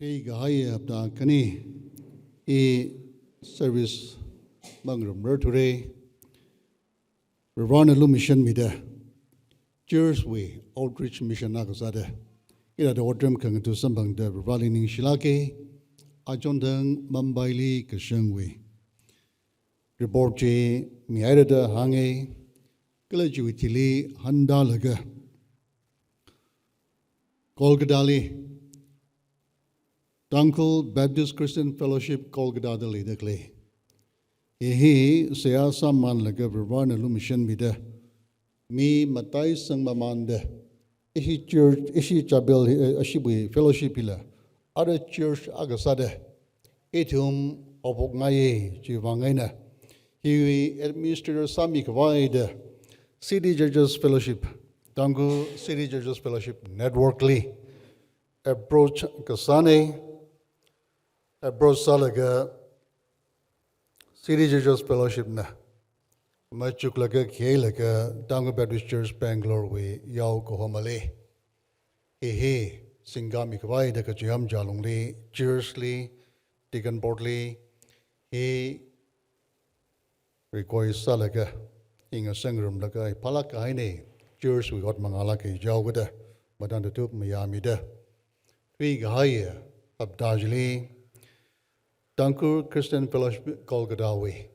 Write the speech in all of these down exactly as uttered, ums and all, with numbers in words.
Thuikahai hapta khani i service mangarumrar thura. Varivarana lumashanmida church wui outreach mission akha sāda ithāda otram khangatha samphangda Varivarali ningshilāka. Achonthang Mumbai li kashangwui report chi mihaira da hānga. Kala chiwui thili hāngda laga Kolkata li Tangkhul Baptist Christian Fellowship Kolkata da leida khalei. Hi hi seihā sāmānlaga Varivarana lumashanmida mi mataisang mamānda ishi church, ishi chapel hi, eh, ashiwui fellowship hila ara church akha sāda ithum haophokngaiya. Chiwui vang eina hiwui administrator sāmikhavai da City Churches Fellowship, Tangkhul City Churches Fellowship Network li approach kasāna. Approach sālaga City Churches Fellowship na machuklaga khayeilaga Tangkhul Baptist Church Bangalore wui yao kahomali hi hi singkāmikhavai da kachiham jalungli, church li, deacon board li hi request sālaga, i ngasangrumlaga, phālāk kahaina, church wui ot mangālāka jihaoda, madan tutup mayāmida. Thuikahai hapta chili Tangkhul Christian Fellowship Kolkata wui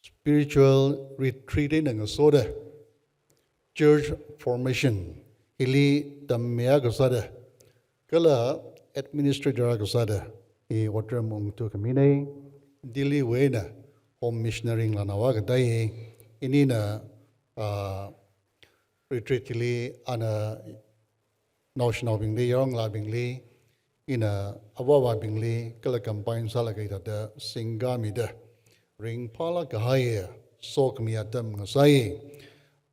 spiritual retreat eina ngasoda church formation hili tammi akha sāda kala administrator akha sāda i otram ungthu khamina. Delhi wui eina home missionary ngalānao akha dai. Inina, ah, retreat hili ana naoshinaobingli, yarongalābingli, ina avāva̱bingli kala combine sālaga hithāda singkāmida ringphālāk kahai sokhami atam ngasai.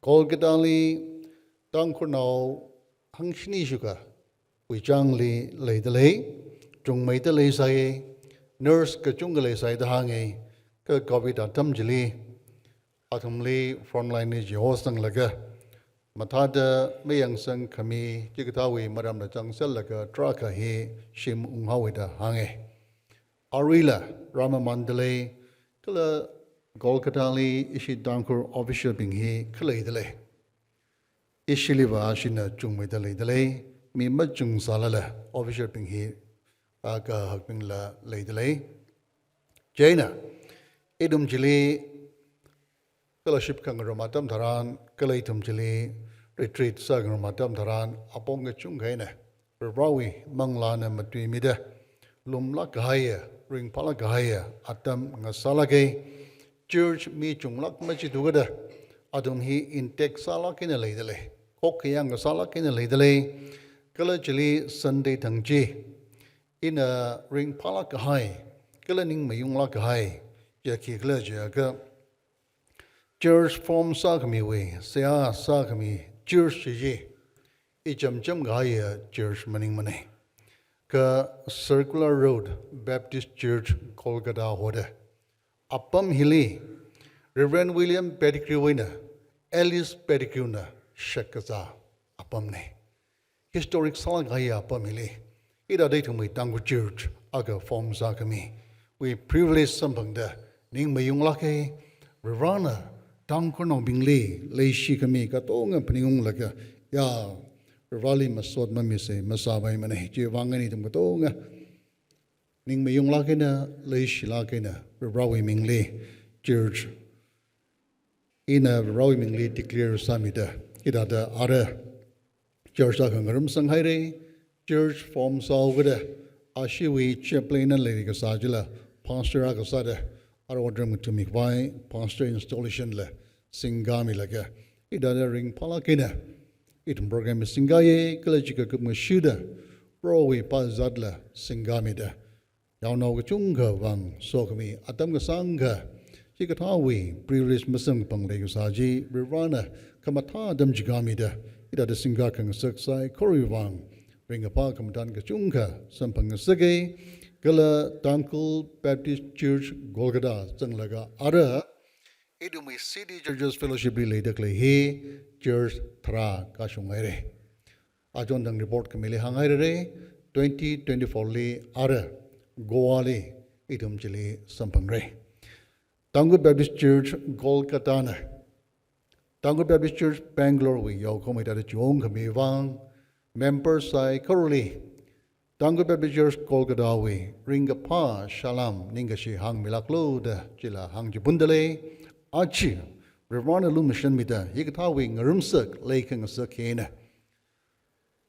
Kolkata li Tangkhulnao hangshini shukha wuichangli leida lei, chungmeida leisai, nurse kachungkha leisai da hānga. Kha covid atam chili athumli frontline li chihorsanglaga mathāda mayangsang khami chikathāwui maramla changserlaga tarākha hi shim unghaowa da hānga. Aruila rāmamānda lei, kala Kolkata li ishi Tangkhul official bing hi khaleida lei. Ishiliva ashina chungmeida leida lei, mi machungsālala official bing hi, ah, kahakbingla leida lei. Chieina ithum chili fellowship khangarum atam tharan, kala ithum chili retreat sāngarum atam tharan, apong kachungkha eina Varivarawui manglāna matuimida lumlāk kahaiya, ringphālāk kahaiya atam ngasālāka. Church mi chunglāk machithukada athum hi intact sālāk eina leida lei, khokkha yang ngasālāk eina leida lei. Kala chili Sunday thang chi ina ringphālāk kahai kala ning mayunglāk kahai chi khikhala jiakha, church form sākhamiwui, seihā sākhami church chi chi, i chamcham kahaiya church maningmana. Kha Circular Road Baptist Church Kolkata hoda apam hili Reverend William Pettigrew eina Alice Pettigrew na shakkazā apamna. Historic sālāk kahaiya apam hili ithāda ithumwui Tangkhul church akha form sākhamiwui privilege samphangda ning mayunglāka. Varivarana Tangkhulnaobingli leishikhami katonga phaningunglaga, ya, Varivarali masot mamisa, masāpaimana. Chiwui vang eina ithum katonga ning mayunglāk eina, leishilāk eina, Varivarawui mingli church ina Varivarawui mingli declare sāmida, ithāda ara church akha ngarumsang haira. Church form sāhaokada ashiwui chaplain na leikasā chila pastor akha sāda, ara otram ngathumikhavai pastor installation la singkāmilaga, ithāda ringphālāk eina ithum program singkāya. Kala chikakup ngashuda Prohowui pāzatla singkāmida, yaonao kachungkha vang sokhami atam kasāngkha, chikathāwui privilege masamkaphang leikasā chi Varivarana khamathā atam chikhāmida, ithāda singkā khangasak saikorawui vang ringkaphā khamathān kachungkha samphang ngasaka. Kala Tangkhul Baptist Church Kolkata zanglaga ara ithumwui City Churches Fellowship li leida khalei hi church tharā kashung haira. Achonthang report khamili hānghairara, twenty twenty-four li ara Goa li ithum chili samphangra. Tangkhul Baptist Church Kolkata na Tangkhul Baptist Church Bangalore wui yaokahomida chiwong khami vang, member saikorali Tangkhul Baptist Church Kolkata wui ringkaphā salam ningkashi hāngmilāklu da chila hāngchipunda lei. Aja Reverend na lumashanmida hikathāwui ngarumsak leikhangasak eina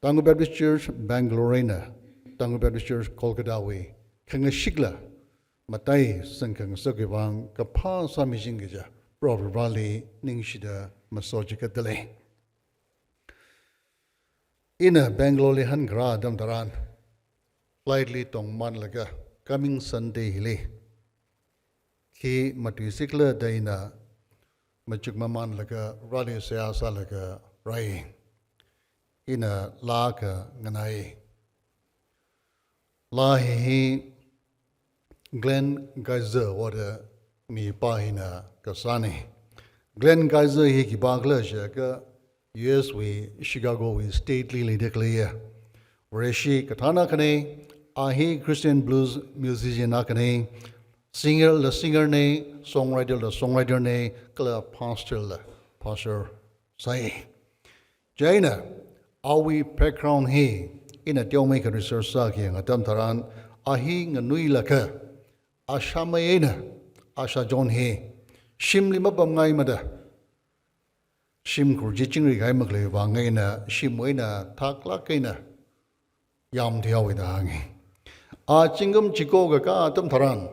Tangkhul Baptist Church Bangalore eina Tangkhul Baptist Church Kolkata wui khangashikla mataisang khangasakwui vang kaphā sāmiching kaja Proho Vareli ningshida maso chigatda lei. Ina Bangalore li hankharā atam tharan flight li tongmanlaga coming Sunday hili khi matuisikhala da ina machuk mamanlaga Vareli seihā sālaga rāi. Ina laa akha nganai. Laa hi hi Glenn Geyser wada mipā hina kasāna. Glenn Geyser hi khipākhala jiakha U S wui Chicago wui state li leida khaleiya Vareshi kathāna akhana, a hi Christian blues musician akhana, singer la singer na, songwriter la songwriter na, kala pastor la pastor sāi. Chieina awui background hi ina teomeikha research sākayang atam tharan a hi nganuilakha ashāmei eina ashāchon hi shimli mapamngaimada shimkhur chi chingri kahai makhalei vang eina shimwui eina thaklāk eina yamthuihaowa da hānga. A zingkum chiko kakā atam tharan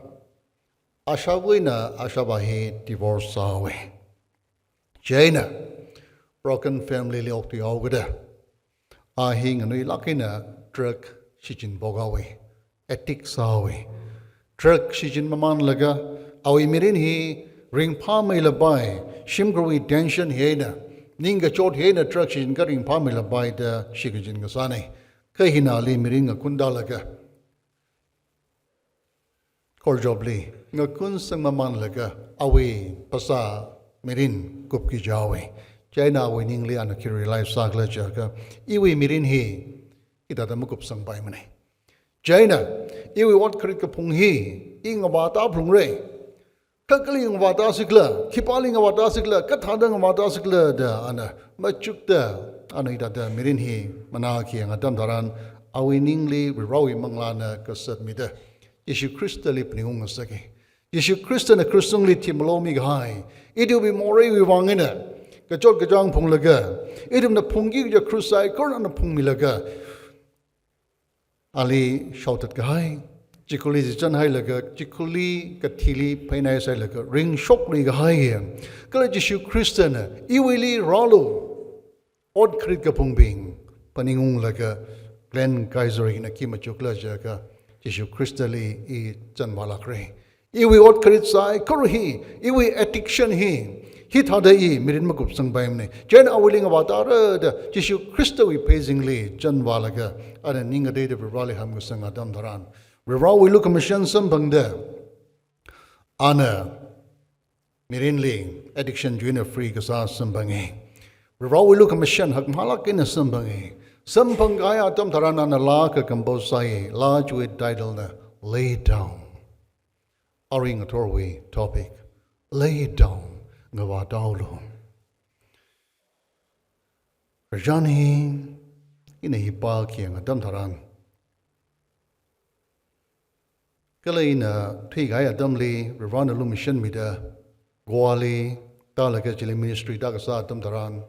ashāvā eina ashāvā hi divorce sāhaowa. Chieina broken family li okthuihaokida a hi nganuilāk eina drug shichin phokhaowa, addict sāhaowa. Drug shichin mamanlaga awui mirin hi ringphāmeilapai, shimkhurwui tension hi eina, ningkachot hi eina drug shichin kha ringphāmeilapai da shikachin kasāna. Kha hina ali mirin ngakhun tālaga court job li ngakhun sangmamanlaga awui phasā mirin kupki jihaowa. Chieina awui ningli ana khi realize sākhala jiakha iwui mirin hi hithāda makupsangpaimana. Chieina iwui ot kharit kaphung hi i ngavāta phalungra. Kha kali ngavātasikhala, khipāli ngavātasikhala, kathāda ngavātasikhala da ana machukda ana hithāda mirin hi manākayang atam tharan awui ningli Varewui manglāna kasatmida Jishu Khristali phaningungngasaka. Jishu Khristana krush tungli thimalo mikahai, ithumwui moreiwui vang eina kachot kachāng phunglaga, ithumna phungki kaja krush saikorana phungmilaga, ali shaothat kahai, chikhurli zichan hailaga, chikhurli kathili phainai sailaga ringshokluikahai. Kala Jishu Khristana iwuili rālu, ot kharit kaphungbing phaningunglaga Glenn Geyser hina khi machukhala jiakha Jishu Khristali i chanvālākra. Iwui ot kharit saikora hi, iwui addiction hi, hithāda i mirin makupsangpaimana. Chieina awuili ngavātara da Jishu Khristawui pheizingli chanvālaga ana ning ngateida Vareli hamkasang atam tharan, Varewui lukhamashan samphangda ana mirinli addiction chi eina free kasā samphanga. Varewui lukhamashan hakmālāk eina samphanga. Samphangkahai atam tharan ana laa akha compose sāi, laa chiwui title na Lay Down. Arui ngathorwui topic, Lay Down, ngavātalu. Khararchan hi ina hi pākayang atam tharan, kala ina thuikahai atamli Varena lumashanmida Goa li tālaga chili ministry tākasā atam tharan,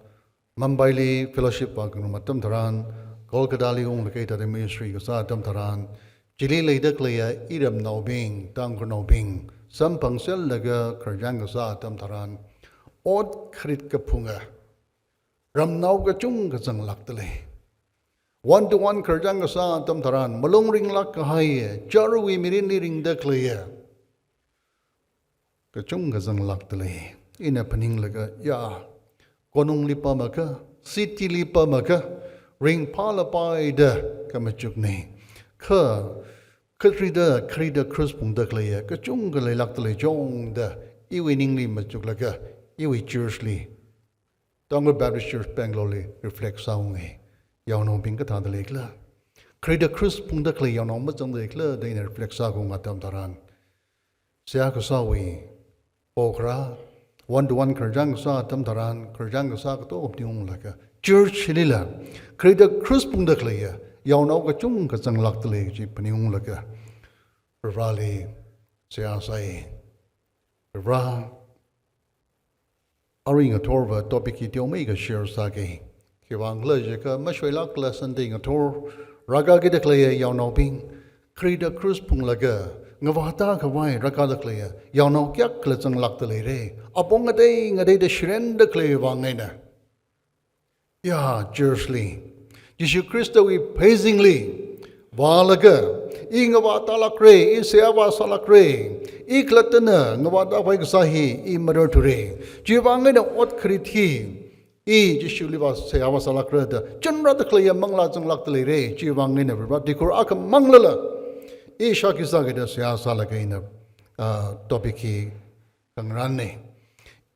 Mumbai li fellowship vākhangarum atam tharan, Kolkata li unglaga hithāda ministry kasā atam tharan, chili leida khaleiya iramnaobing, Tangkhulnaobing samphangserlaga khararchan kasā atam tharan, ot kharit kaphunga ramnao kachungkha zanglākda lei. One to one khararchan kasā atam tharan malung ringlāk kahaiya, charuiwui mirinli ringda khaleiya kachungkha zanglākda lei. Ina phaninglaga, ya, konungli pamkha, city li pamkha, ringphālapai da khamachukna. Kha kharida, kharida krush phungda khaleiya kachungkha leilākda lei chungda iwui ningli machuklaga, iwui church li, Tangkhul Baptist Church Bangalore li reflect sāunga. Yaonaobing kathāda leikhala? Kharida Khrist phungda khalei yaonao mazangda leikhala da ina reflect sākahai atam tharan, seihā kasāwui pokharā, one to one khararchān kasā atam tharan, khararchān kasā katonga phaningunglaga, church hilila kharida Khrist phungda khaleiya yaonao kachungkha zanglākda lei kaji phaningunglaga, Vareli seihā sāi. Vare, arui ngathorva topic hi teomeikha share sāki. Khiwuivang khala jiakha, mashoilākla Sunday ngathor rākakida khaleiya yaonaobing, kharida Khrist phunglaga ngavāta khavai rākada khaleiya yaonao kayākhala zanglākda leira. Apong ngatei ngateida shirenda khaleiwui vang eina, ya, church li, Jishu Khristawui pheizingli vālaga, i ngavātalākra, i seihā vāsālākra, i khalattana ngavāta khavai kasā hi i mararthura. Chiwuivang eina ot kharit hi i Jishuli vā seihā vāsālākra da chānrāda khaleiya manglā zanglākda leira. Chiwuivang eina Vare tikhu akha manglala i shākhi sāki da seihā sālaga ina, ah, topic hi khangarānna.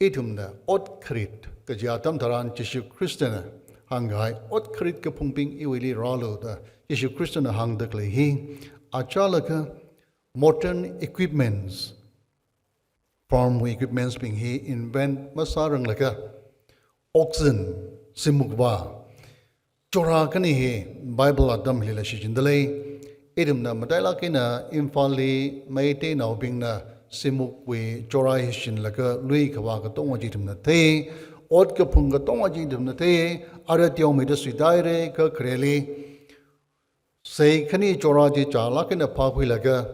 Ithumna ot kharit kaji atam tharan Jishu Khristana hāngkahai, ot kharit kaphungbing iwuili rālu da Jishu Khristana hāngda khalei hi, achālakha modern equipments, farm equipments bing hi invent masāranglaga, oxen, simukvā, chora khani hi Bible atam hilila shichinda lei. Ithumna matailāk eina Imphalli Meiteinaobingna simukwui chora hi shichinlaga lui khavā katonga chi ithumna thei, ot kaphung katonga chi ithumna thei. Ara teomeida suitāhaira, kha khareli sei khani chora chi chālāk eina phākhuilaga,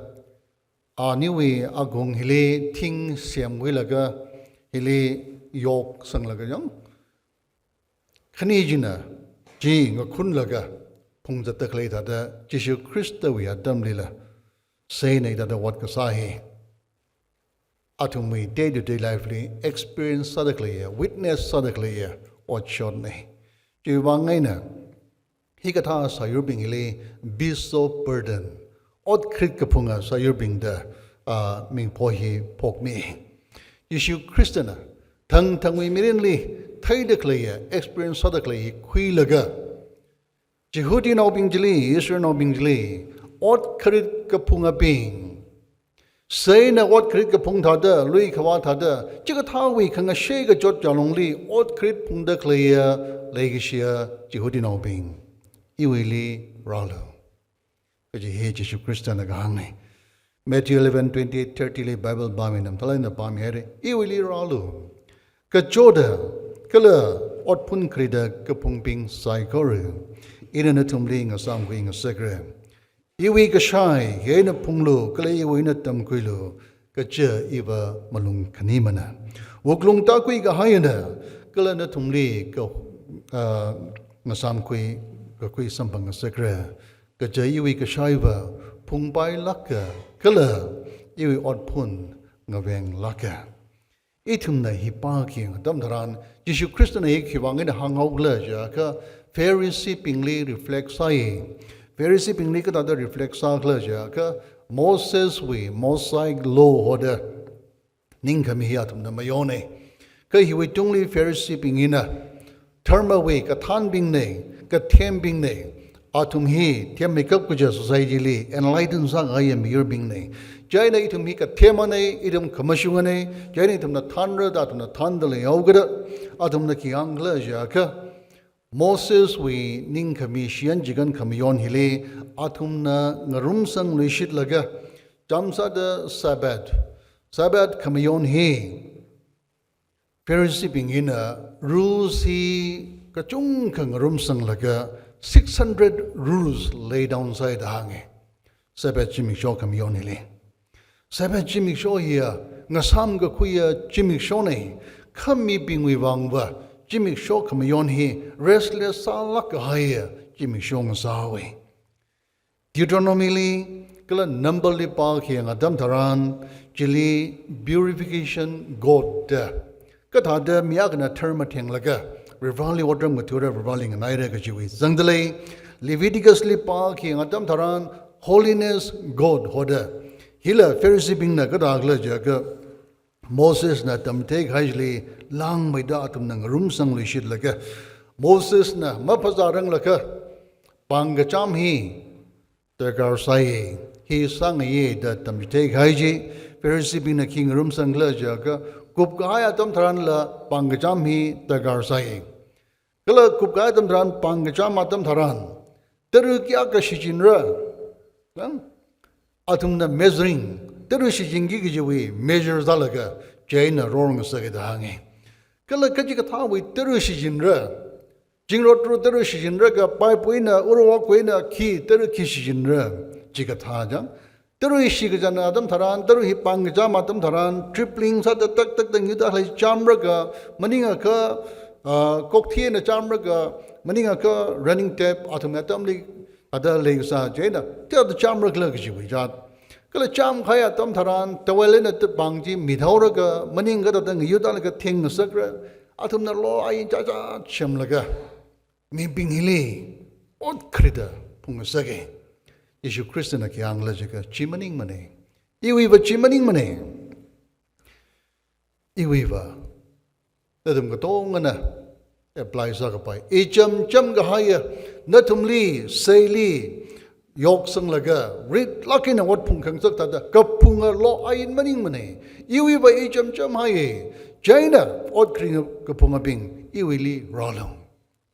aniwui agung hili thing semkhuilaga, hili yoke sanglaga yang, khani china chi ngakhunlaga phungzatda khalei thāda, Jishu Khristawui atamlila seina hithāda ot kasā hi athumwui day to day life li experience sāda khaleiya, witness sāda khaleiya otshotna. Chiwuivang eina hikathā sāyurbing hili beast of burden, ot kharit kaphunga sāyurbing da, ah, mingpho hi phokmi. Jishu Khristana thangthangwui mirinli theida khaleiya, experience sāda khalei hi khuilaga, Jihudinaobing chili, Israelnaobing chili, ot kharit kaphungabing, seina ot kharit kaphung thāda, lui khavā thāda, chikathāwui khangashei kachot chālungli ot kharit phungda khaleiya leikashiya Jihudinaobing, iwuili rālu kaji hi Jishu Khristana kahāngna. Matthew eleven twenty-eight thirty li Bible pāmi, nathum thālāk eina pāmihaira. Iwuili rālu, kachoda kala otphun kharida kaphungbing saikora, ina nathumli ngasāmkhui ngasakra. Iwui kashai hi eina phunglu, kala iwui eina tamkhuilu, kaja iva malung khanimana. Wuklung tākhui kahaina, kala nathumli ka, ah, ngasāmkhui kakhui samphang ngasakra. Kaja iwui kashaiva phungpailāka, kala iwui otphun ngavenglāka. Ithumna hi pākayang atam tharan, Jishu Khristana hi khiwuivang eina hānghaokhala jiakha, Phariseebingli reflect sāi. Phariseebingli kathāda reflect sākhala jiakha, Moseswui Mosaic law hoda ningkhami hi athumna mayonna. Kha hiwui tungli Phariseebing hina dharmawui kathānbingna, kathembingna. Athum hi themmeikap kaja society li enlighten sākahaiya miyurbingna. Chieina ithum hi kathemana, ithum khamashungana, chieina ithumna thānra da athumna thānda leihaokada, athumna khi hāngkhala jiakha, Moseswui ningkhami shiyan chikān khamayon hili athumna ngarumsangluishitlaga, chāmsāda Sabbath, Sabbath khamayon hi Phariseebing hina rules hi kachungkha ngarumsanglaga, six hundred rules lay down sāi da hānga. Sabbath zimiksho khamayon hili. Sabbath zimiksho hiya ngasāmkakhuiya zimikshona, kha mibingwui vangva zimiksho khamayon hi restless sālāk kahaiya zimiksho ngasāhaowa. Deuteronomy li kala Number li pākayang atam tharan, chili purification goat da, kathāda mi akhana dharma thenglaga Vareli otram ngathara, Vareli nganaira kajiwui zangda lei. Leviticus li pākayang atam tharan, holiness goat hoda. Hila Phariseebingna kathākhala jiakha, Mosesna tamtheikahai chili langmeida athumna ngarumsangluishitlaga, Mosesna maphazāranglakha pāng kachām hi darkar sāi. Hi sāngaiya da tamchithei kahai chi, Phariseebingna khi ngarumsangkhala jiakha, kupkahai atam tharanla pāng kachām hi darkar sāi. Kala kupkahai atam tharan, pāng kachām atam tharan, tara kayākha shichinra? Nang, athumna measuring, tara shichinki kajiwui measure sālaga, chieina rorngasaka da hānga. Kala kachikathāwui tara shichinra? Zingrot tara shichinra ka, paipuina, ura akhawuina khi tara khi shichinra? Chikathā chang. Tara hi shikazan atam tharan, tara hi pāng kachām atam tharan, tripling sāda tak tak tak ngiuda khalei chāmra ka, maningakha, ah, kokthi eina chāmra ka, maningakha running tap, athum atamli ada leikasā chieina, tara chāmrakhala kajiwui jat. Kala chāmkahai atam tharan, towel eina tapāng chi mithaora ka, maning kathāda ngiuda laga thengngasakra, athumna lo ain chāchā semlaga, mibing hili ot kharida phungngasaka. Jishu Khristana khi hāngkhala jiakha, chi maningmana. Iwuiva chi maningmana. Iwuiva, nathum katongana apply sākapai, ichamcham kahaiya, nathumli, seili yoksanglaga, ritlāk eina ot phungkhangasak thāda kaphunga lo ain maningmana. Iwuiva ichamcham haiya. Chieina ot kharing kaphungabing, iwuili rālu.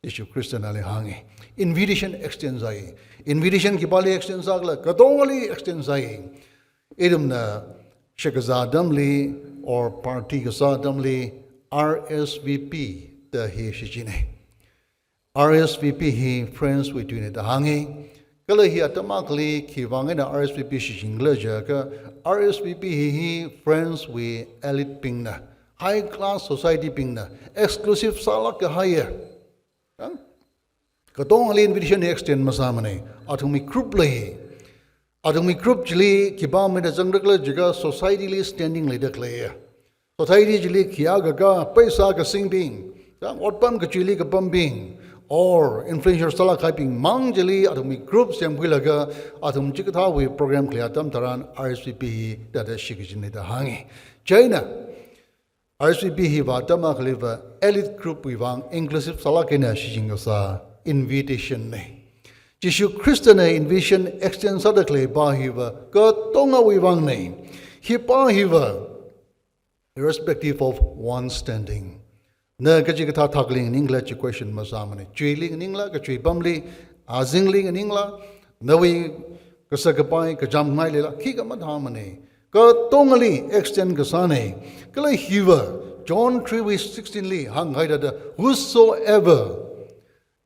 Jishu Khristana ali hānga. Invitation extend sāi. Invitation khipāli extend sākhala, katongali extend sāi. Ithumna shakazā atamli, or party kasā atamli, R S V P da hi shichina. R S V P hi friends wui tuina da hānga. Kala hi atam akhali khivang eina R S V P shichinkhala jiakha, R S V P hi, hi friends wui elite bingna, high class society bingna, exclusive sālāk kahaiya. Ang? Katongali invitation hi extend masāmana. Athumwui group lei. Athumwui group chili khipā mina zangrakhala jiakha society li standing leida khaleiya. Society chili khayākha ka, paisa kasingbing, chang, otpam kachuili kapambing, or influential sālāk kahaibing mang chili athumwui group semkhuilaga, athum chikathāwui program khalei atam tharan R S V P hi thāda shikachinna da hānga. Chieina, R S V P hiva atam akhaliva elite group wui vang inclusive sālāk eina shichin kasā invitation na. Jishu Khristana invitation extend sāda khalei pā hiva katongawui vangna. Hi pā hiva, irrespective of one's standing. Na kachikathā thakli nganingkhala chi question masāmana. Chuili nganingla, kachui pamli, azingli nganingla, nawui kasā kapai, kachām ngai leila, khikha mathāmana. Katongali extend kasāna. Kala hiva, John three wui sixteen li hāngkahai thāda, whosoever,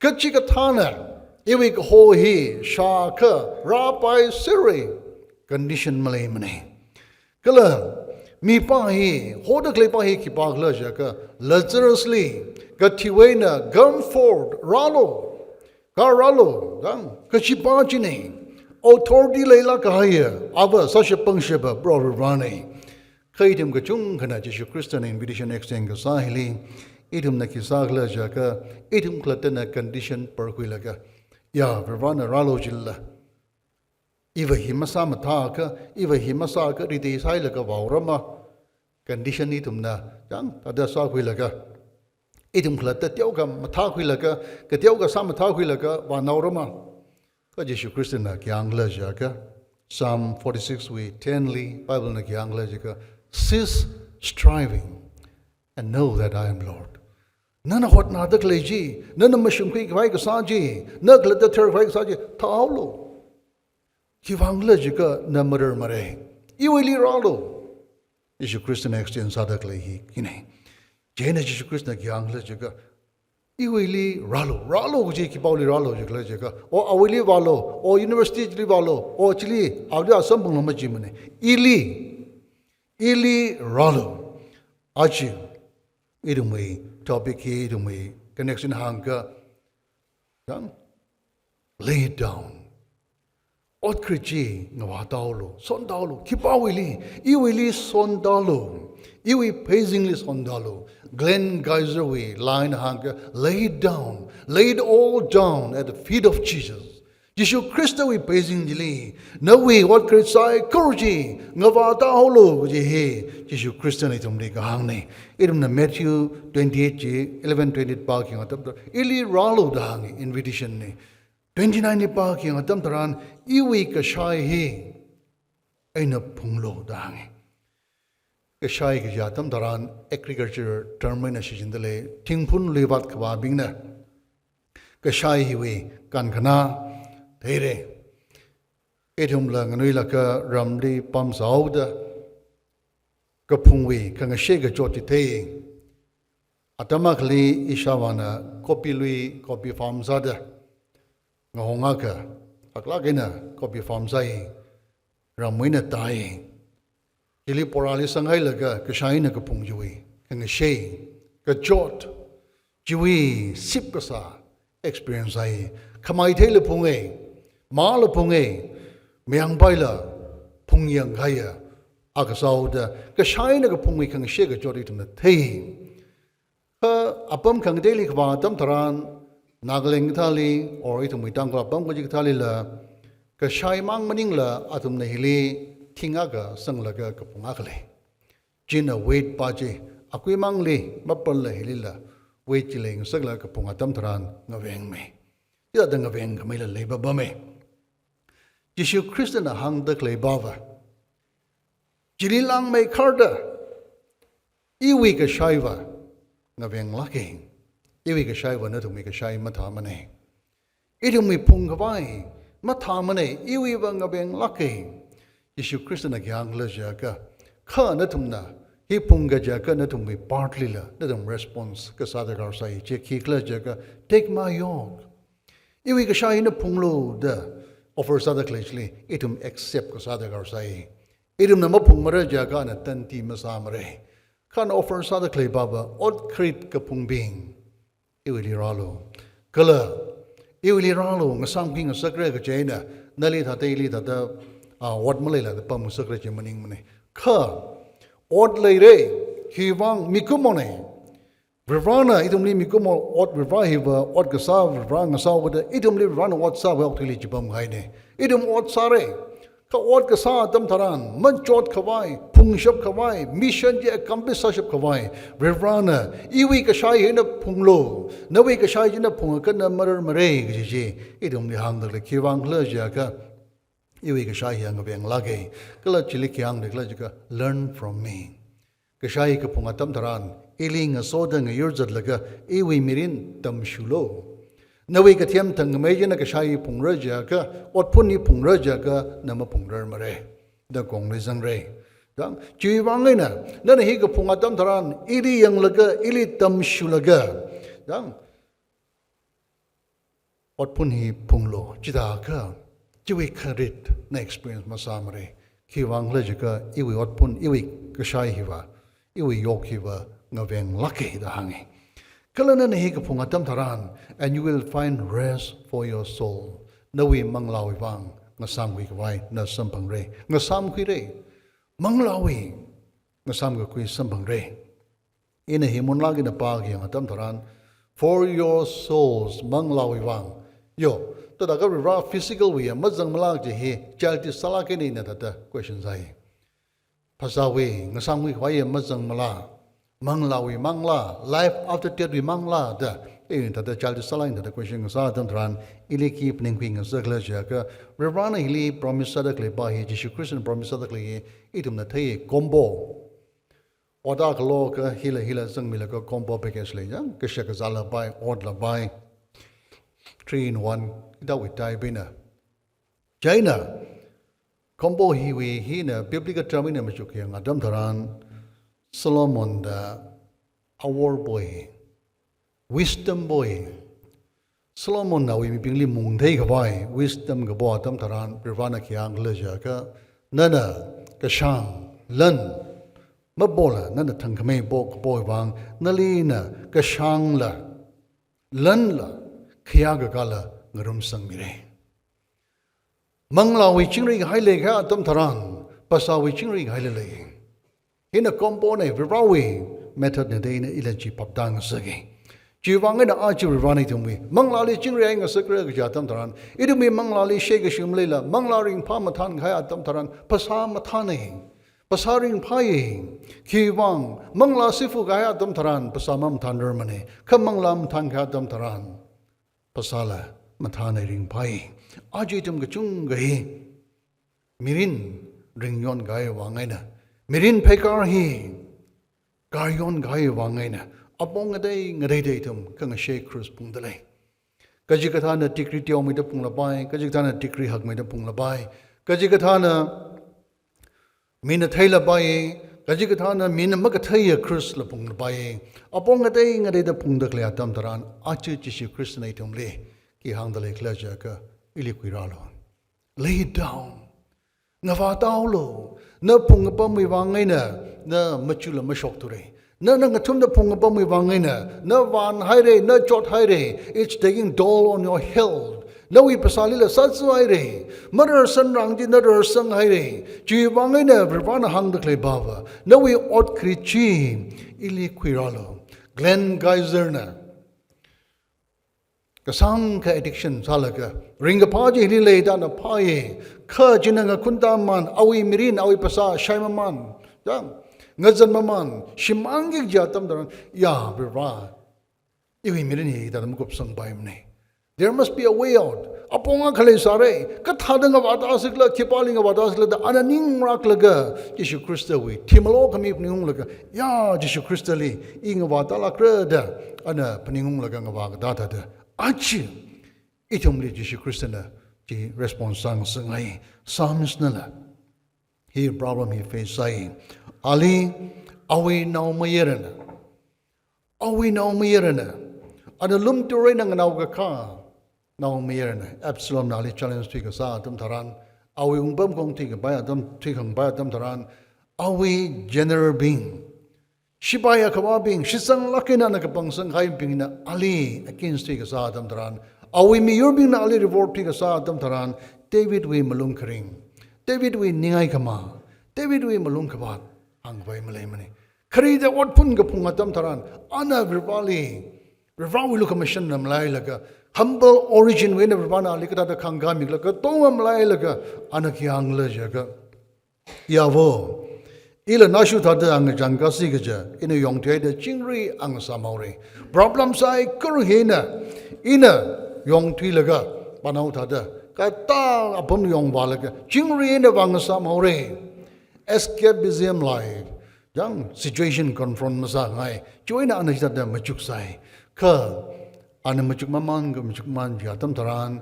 kachikathāna iwui kaho hi shākha rāpaiserra, condition maleimana. Kala mipā hi, hoda khalei pā hi khipākhala jiakha, Lazarus li, kathiwui eina, come forth, rālu, kha rālu, kang, kachi pā china, authority leilāk kahaiya, ava sāshap pangshapa Proho Varena. Kha ithum kachungkhana Jishu Khristana invitation extend kasā hili, ithumna khi sākhala jiakha, ithum khalattana condition parkhuilaga, ya, Varena rālu jilala, iva hi masāmathāakha, iva hi masāakha, riteisailaga vāorama, condition ithumna, chang, thāda sākhuilaga, ithum khalatta teokha mathākhuilaga, kateokha sāmathākhuilaga vānaorama. Kha Jishu Khristana khi hāngkhala jiakha, Psalm forty-six wui ten li, Bible na khi hāngkhala jiakha, cease striving and know that I am Lord. Nana hotnada khalei chi, nana mashungkhui khavai kasā chi, na khalatta tharkhavai kasā chi, thāhaolu. Khivangkhala jiakha na mararmara. Iwuili rālu. Jishu Khristana extend sāda khalei hi khina. Chieina Jishu Khristana khi hāngkhala jiakha, iwuili rālu, rālu kaji khipāli rālu jikhala jiakha, o awuili vālu, o university chili vālu, o chili, awuili asam panglu majimana. Ili, ili rālu. Aja, ithumwui topic hi, ithumwui connection hāngkha, chang, lay it down. Ot khararchān ngavātāhaolu, sontāhaolu, khipāwuili, iwuili sontāhaolu, iwui pheisinli sontāhaolu. Glenn Geisler wui line hāngkha, lay it down, lay it all down at the feet of Jesus. Jishu Khristawui pheisin chili, nawui ot khararchān kaikha chi ngavātāhaolu kaji hi, Jishu Khristana ithumli kahāngna. Ithumna Matthew twenty-eight chi, eleven twenty-eight pākhui atam tharan, ili rālu da hānga, invitation na. twenty-nine li pākayang atam tharan, iwui kashai hi eina phunglu da hānga. Kashai kaji atam tharan agriculture term eina shichinda lei, thingphun luivat khavābingna kashai hiwui kankhana theira. Ithumla nganuilakha ramli pamsāhaoda kaphungwui khangashei kachot chi thei. Atam akhali ishāvāna coffee lui, coffee farm sāda, ngahong akha haklāk eina coffee farm sāi, ramwui eina tai. Chili porali sanghailaga kashai eina kaphung chiwui khangashei kachot, chiwui sip kasā experience sāi. Khamai theila phunga, māla phunga, mayangpaila phungyang kahaiya akha sāhaoda, kashai eina kaphungwui khangashei kachot ithumna thei. Kha apam khangateili kavā atam tharan, Nagaland kathāli, or ithumwui Tangkhul apam kaji kathālila, kashai mang maningla athumna hili thing akha sanglaga kaphung akha lei. China weight pā chi, akuimangli mapānla hilila weight chi leingasakla kaphung atam tharan ngavengmei. Chithāda ngaveng khameila leipapama. Jishu Khristana hāngda khalei pāva, chili langmeikharda iwui kashaiva ngavenglāka. Iwui kashaiva nathumwui kashai mathāmana. Ithumwui phungkhavai mathāmana, iwuiva ngavenglāka. Jishu Khristana khi hāngkhala jiakha, kha nathumna hi phungka jiakha nathumwui part lila nathum response kasā darkar sāi. Chi khikhala jiakha, "Take my yoke." Iwui kashai eina phunglu da offer sāda khalei chili ithum accept kasā darkar sāi. Ithumna maphungmara jiakha ana tanti masāmara. Kha ana offer sāda khalei pāva, ot kharit kaphungbing, iwuili rālu. Kala iwuili rālu, ngasāmkhui ngasakra kaji eina, nali thāda ili thāda, ah, ot maleila da pamngasakra chi maningmana. Kha ot leira, khiwuivang mikumona. Varivarana ithumli mikumo ot, Varivara hiva ot kasā Varivara ngasāhaoda, ithumli Varivarana ot sāvai okathuili chipamkahaina. Ithum ot sāra. Kha ot kasā atam tharan, machot khavai, phungshap khavai, mission chi accomplish sāshap khavai, Varivarana iwui kashai eina phunglu, nawui kashai china phungakha na mararmara kaji chi ithumli hāngda lei. Khiwuivang khala jiakha, iwui kashai hi ngavenglāka. Kala chili khi hāngda khala jiakha, "Learn from me." Kashai kaphung atam tharan, ili ngasoda ngayur zatlaga, iwui mirin tamshulu. Nawui kathem thangkhamei china kashai phungra jiakha, otphun hi phungra jiakha, na maphungrarmara. Da kongli zangra. Dang, chiwuivang eina, nana hi kaphung atam tharan, ili yanglaga, ili tamshulaga, dang, otphun hi phunglu, chithākha, chiwui kharit na experience masāmara. Khiwuivang khala jiakha, iwui otphun, iwui kashai hiva, iwui yoke hiva ngavenglāka da hānga. Kala nana hi kaphung atam tharan, "And you will find rest for your soul." Nawui manglāwui vang ngasāmkhui khavai na samphangra. Ngasāmkhuira. Manglāwui ngasāmkakhui samphangra. Ina hi munlāk eina pākayang atam tharan, "For your souls," manglāwui vang. Yo, thāda kha Varivara physical wuiya mazangmala kaji hi, childish sālāk eina ina thāda question sāi. Phasāwui ngasāmkhui khavaiya mazangmala, manglāwui mangla, life after death wui mangla da, ina thāda childish sālāk eina thāda question ngasā atam tharan, ili khi phaningkhui ngasakhala jiakha, Varivarana hili promise sāda khalei pā hi, Jishu Khristana promise sāda khalei hi, ithumna thei combo. Ot akha lokha hila hila zangmilaga combo package lei yang, kashak kazāla pai, otla pai. Three in one, hithāwui type eina. Chieina, combo hiwui hina biblical term eina machukyang atam tharan, Solomon da awor poi, wisdom poi. Solomonna awui mibingli mungthei khavai, wisdom kapo atam tharan, Varivarana khi hāngkhala jiakha, nana kashāng, lan, mapola, nana thangkhamei po, kapowui vang, nali ina kashāngla, lanla, khayākakāla ngarumsangmira. Manglāwui chingri kahai leikha atam tharan, phasāwui chingri kahaila lei. Hina combo na, Varivarawui method na da ina ila chi phaptāngasaka. Chiwuivang eina aja Varivarana ithumwui manglāli chingri ngasakra kaja atam tharan, ithumwui manglāli shei kashi maleila, manglā ringphā mathān kahai atam tharan, phasā mathāna. Phasā ringphāya. Khiwuivang, manglā sifu kahai atam tharan, phasā mamathānrarmana. Kha manglā mathān kahai atam tharan, phasāla mathānai ringphai. Aja ithum kachungkha hi mirin ringyon kahai vang eina, mirin pheikar hi karyon kahai vang eina, apong ngatei ngateida ithum khangashei cross phungda lei. Kachikathāna degree teomeida phunglapai, kachikathāna degree hakmeida phunglapai, kachikathāna mina theilapai, kachikathāna mina makatheiya cross la phunglapai. Apong ngatei ngateida phungda khalei atam tharan, aja Jishu Khristana ithumli khi hāngda leikhala jiakha, ili khuirālu. Lay it down. Ngavātālu. Na phungkapamwui vang eina, na machula mashokthura. Na, na ngathumda phungkapamwui vang eina, na vānhaira, na chothaira. It's taking toll on your health. Nawui phasālila sātsu haira. Mararsanrang chi na rarsang haira. Chiwui vang eina Varivarana hāngda khalei bava, nawui ot kharit chi ili khuirālu. Glenn Geisler na kasāngkha addiction sālaga, ringkaphā chi hili lei da ana phāya, kha china ngakhun tāman, awui mirin, awui phasā shai maman, ya, ngazan maman, shimānki kaji atam tharan, ya, Varivara, iwui mirin hi hithāda makupsangpaimana. There must be a way out. Apong akha leisāra, kathāda ngavātāsi khala, khipāli ngavātāsi khala da ana ningrāklaga, Jishu Khristawui thimalo khami phaningunglaga, ya, Jishu Khristali i ngavātālākra da ana phaningunglaga ngavā katā thāda, aja ithumli Jishu Khristana chi response sāngasakngai. Psalmist nala hi problem hi face sāi. Ali, awui naomayarana, awui naomayarana, ana lumtur eina nganaokakā naomayarana, Absalom na ali challenge thuikasā atam tharan, awui wungpamkhong thuikapai atam, thuikhangapai atam tharan, awui general bing, sipai akhavābing, shitsanglāk eina ana kapangsang kahaibingna ali against thuikasā atam tharan, awui miyurbingna ali reward thuikasā atam tharan, Davidwui malung kharing, Davidwui ningai khamā, Davidwui malung khavāt hāngpai maleimana. Kharida ot phun kaphung atam tharan, ana Varivarali, Varivarawui lukhamashanna malailaga, humble origin wui eina Varivarana ali kathāda khangkāmi khala katonga malailaga, ana khi hāngkhala jiakha, ya vo, ila nashun thāda angachang kāsi kaja, ina yongthuida chingri ang sāmhaora. Problem saikora hi ina, ina yongthuilaga, panao thāda, katā apam yongvālaga, chingri ina vāngasāmhaora. Escapism life. Yang situation confront masāngai. Chiwui eina ana hithāda machuksai. Kha ana machuk maman, kha machuk maman chi atam tharan,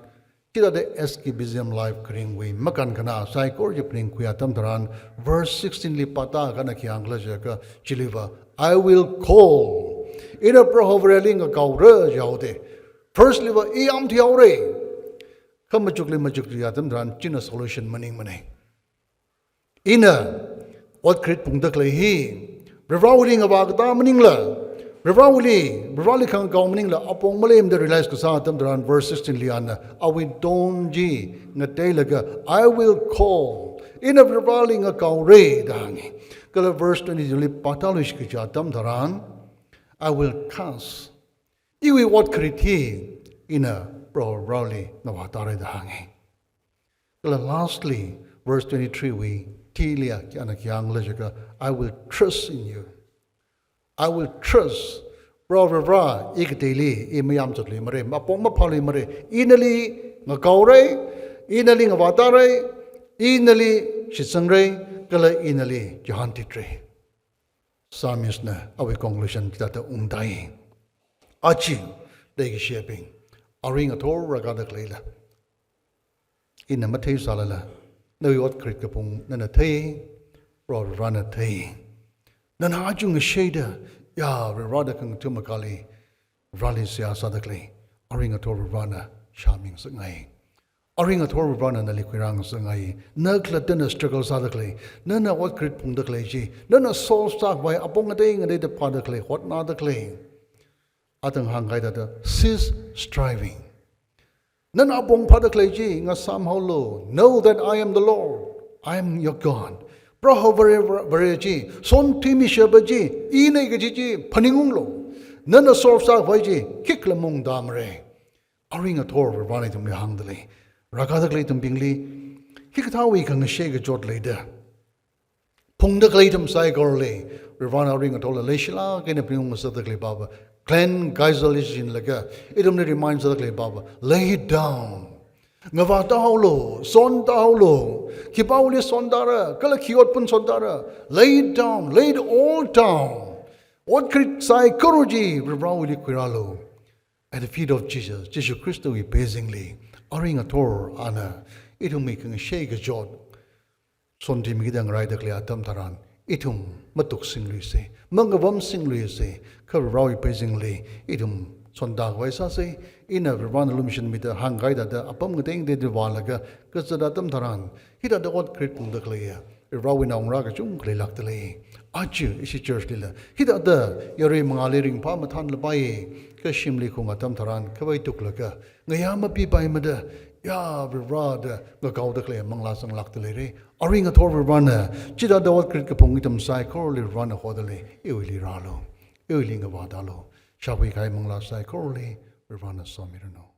hithāda escapism life kharingwui makānkhanā saikora chi phaningkhui atam tharan, verse sixteen li pātākha ana khi hāngkhala jiakha, chiliva, "I will call." Ina Proho Vareli ngakaora jihaoda. First liva, i yam thihaora. Kha machukli machukli atam tharan, china solution maningmana. Ina ot kharit phungda khalei hi, Varivarawuili ngavā katā maningla, Varivarawuili, Varivarali khangakao maningla, apong maleimada realize kasā atam tharan verse sixteen li ana, awui don chi ngateilaga, "I will call." Ina Varivarali ngakaora da hānga. Kala verse twenty-two li pātāluishit kaja atam tharan, "I will cast." Iwui ot kharit hi, ina Proho Varivarali ngavātāra da hānga. Kala lastly, verse twenty-three wui thili a khi ana khi hāngkhala jiakha, "I will trust in you." I will trust. Proho Varivara, i kateili, i mayamzatluimara, apong maphāluimara, i nali ngakaora, i nali ngavātāra, i nali shitsangra, kala i nali chihān titra. Psalmist na awui conclusion hithāda ungtāi. Aja, leikashiyabing, arui ngathor rākada khaleila, ina matheisālala, nawui ot kharit kaphung nana thei, Proho Varivarana thei. Nana aja ngashaida, ya, Varivarada khangathum akali, Varivarali seihā sāda khalei, arui ngathor Varivarana shāmingasakngai. Arui ngathor Varivarana nali khuirāngasakngai. Na khalattana struggle sāda khalei, nana ot kharit phungda khalei chi, nana solve sākhavai apong ngatei ngateida phāda khalei, hotnāda khalei, athang hāngkahai thāda, cease striving. Nana apong phāda khalei chi ngasāmhaolu. Know that I am the Lord. I am your God. Proho Vare, Vare chi, son thuimishapa chi, ina kaji chi phaningunglu. Nana solve sākhavai chi khikha maungtāmara. Arui ngathor Varivarana ithumli hāngda lei. Rākada khalei ithumbingli, hikathāwui khangashe kachot leida, phungda khalei ithum saikorali, Varivarana arui ngathorla leishilāk eina phaningung ngasakda khalei papa, Glenn Geisel li shinlaga, ithumli remind sāda khalei pāva, lay it down. Ngavā tāhaolu, son tāhaolu, khipāli son tāra, kala khi ot pun son tāra, lay it down, lay it all down. Ot kharit saikora chi, Varivarāli khuirālu. At the feet of Jesus, Jishu Khristawui pheisinli, arui ngathor ana, ithumwui khangashei kachot, son thimikida ngaraida khalei atam tharan, ithum matuk singluisa, mangavām singluisa, kha Varivarāwui pheisinli, ithum son tākhavai sāsa, ina Varivarāna lumashanmida hāngkahai thāda, apam ngatei ngatei vālaga, kazat atam tharan, hithāda ot kharit pungda khaleiya, Varivarāwui naongarā kachungkha leilākda lei. Aja ishi church lila, hithāda yarui mangāli ringphā mathānlapai, kha shimli khaung atam tharan, khavai tuklaga, ngayā mapipaimada, ya Varivarā da ngakaoda khalei manglā zanglākda leira. Arui ngathor Varivarāna, chithāda ot kharit kaphung ithum saikorali Varivarāna hoda lei, iwuili rālu, iwuili ngavā tālu, shākhui kahai manglā saikorali Varivarāna somiranu.